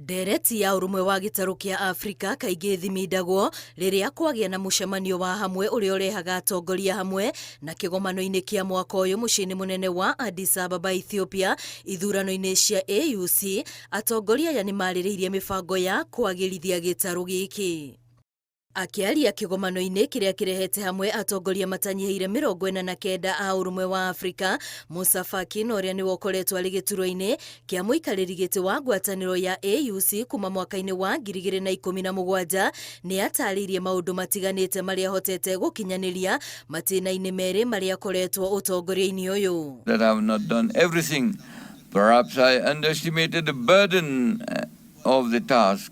Ndereti ya ũrũmwe wa gĩtarũ kĩa Afrika kaingĩ ĩthimindagwo rĩrĩa kwagĩa na mũcemanio wa hamwe ũrĩa ũrehaga atongoria hamwe na kĩgomano-inĩ kĩa mwaka ũyũ mũciĩ-inĩ mũnene wa Addis Ababa, Ethiopia, ithurano-inĩ cia AUC, atongoria aya nĩ marĩrĩirie mĩbango ya kwagĩrithia gĩtarũ gĩkĩ. Akĩaria kĩgomano-inĩ kĩrĩa kĩrehete hamwe atongoria matanyihĩire 49 a Ũrũmwe wa Afrika, Musa Faki na ũrĩa nĩwe ũkoretwo arĩ gĩturwa-inĩ kĩa mũikarĩri gĩtĩ wa ngwatanĩro ya AUC kuma mwaka-inĩ wa 2017, nĩ atarĩirie maũndũ matiganĩte marĩa ahotete gũkinyanĩria matĩna-inĩ merĩ marĩa akoretwo ũtongoria-inĩ ũyũ. That I have not done everything. Perhaps I underestimated the burden of the task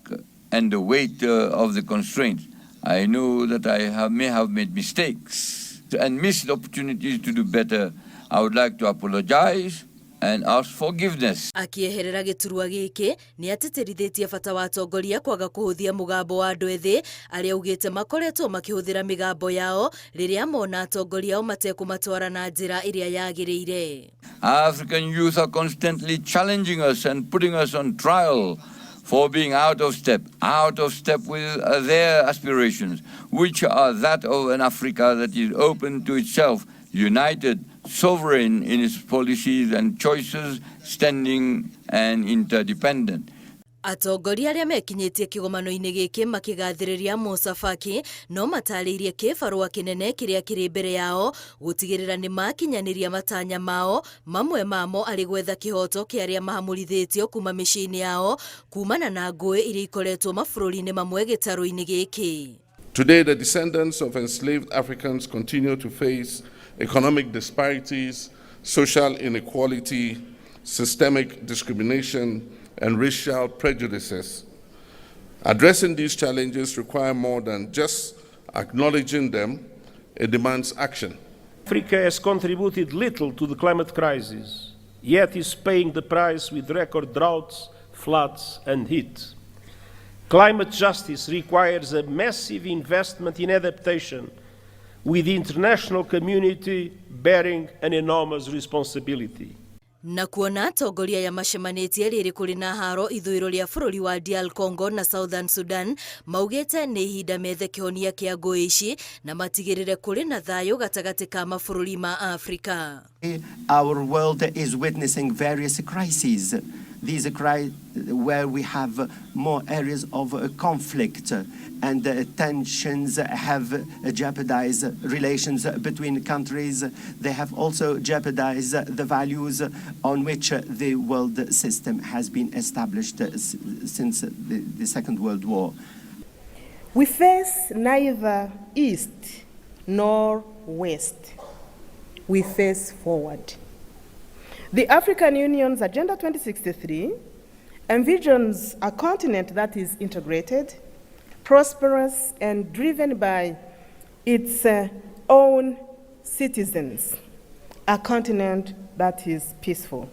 and the weight of the constraints. I know that I may have made mistakes and missed opportunities to do better. I would like to apologize and ask forgiveness. Akĩeherera gĩturwa gĩkĩ, nĩ atĩtĩrithĩtie bata wa atongoria kwaga kũhũthia mũgambo wa andũ ethĩ arĩa augĩte makoretwo makĩhũthĩra mĩgambo yao rĩrĩa mona atongoria ao matekũmatwara na njĩra ĩrĩa yagĩrĩire. African youth are constantly challenging us and putting us on trial for being out of step with their aspirations, which are that of an Africa that is open to itself, united, sovereign in its policies and choices, standing and interdependent. Atongoria arĩa mekinyĩtie kĩgomano-inĩ gĩkĩ makĩgathĩrĩria Musa Faki no matarĩirie kĩbarũa kĩnene kĩrĩa kĩrĩ mbere yao gũtigĩrĩra nĩ makinyanĩria matanya mao, mamwe mamo arĩ gwetha kĩhoto kĩa arĩa mahamũrithĩtio kuma mĩciĩ-inĩ yao kumana na ngũĩ iria ikoretwo mabũrũri-inĩ mamwe gĩtarũ-inĩ gĩkĩ. Today, the descendants of enslaved Africans continue to face economic disparities, social inequality, systemic discrimination, and racial prejudices. Addressing these challenges require more than just acknowledging them, it demands action. Africa has contributed little to the climate crisis, yet is paying the price with record droughts, floods, and heat. Climate justice requires a massive investment in adaptation, with the international community bearing an enormous responsibility. Na kuona atongoria aya macemanĩtie rĩrĩ kũrĩ na haro ithũĩro rĩa bũrũri wa DR Congo na Southern Sudan, maugĩte nĩ ihinda methe kĩhonia kĩa ngũĩ ici na matigĩrĩre kũrĩ na thayũ gatagatĩ ka mabũrũri ma Afrika. Our world is witnessing various crises. These crises where we have more areas of conflict and tensions have jeopardized relations between countries. They have also jeopardized the values on which the world system has been established since the Second World War. We face neither east nor west. We face forward. The African Union's Agenda 2063 envisions a continent that is integrated, prosperous, and driven by its own citizens, a continent that is peaceful.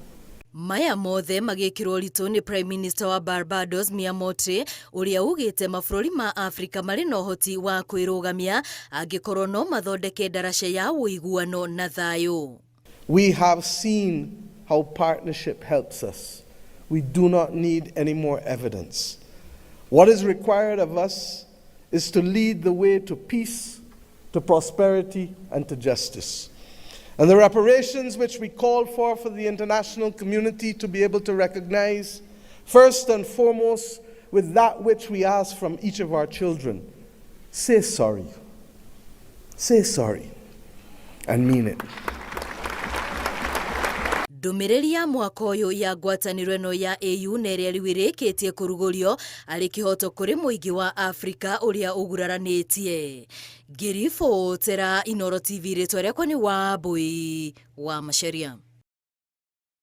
Maya mothe magĩkĩrwo ritũ nĩ Prime Minister wa Barbados Mia Mottley, ũrĩa ugĩte mabũrũri ma Afrika marĩ na ũhoti wa kwĩrũgamia angĩkorwo no mathondeke ndaraca ya ũiguano na thayũ. We have seen how partnership helps us. We do not need any more evidence. What is required of us is to lead the way to peace, to prosperity, and to justice. And the reparations which we call for the international community to be able to recognize, first and foremost, with that which we ask from each of our children: say sorry. Say sorry. And mean it. Ndũmĩrĩri ya mwaka ũyũ ya ngwatanĩro ĩno ya AU na ĩrĩa rĩu ĩrĩkĩtie kũrugũrio arĩ kĩhoto kũrĩ mũingĩ wa Afrika ũrĩa ũguraranĩtie. Ngĩribotera Inoro TV, rĩtwa rĩakwa nĩ Wambui wa Macharia.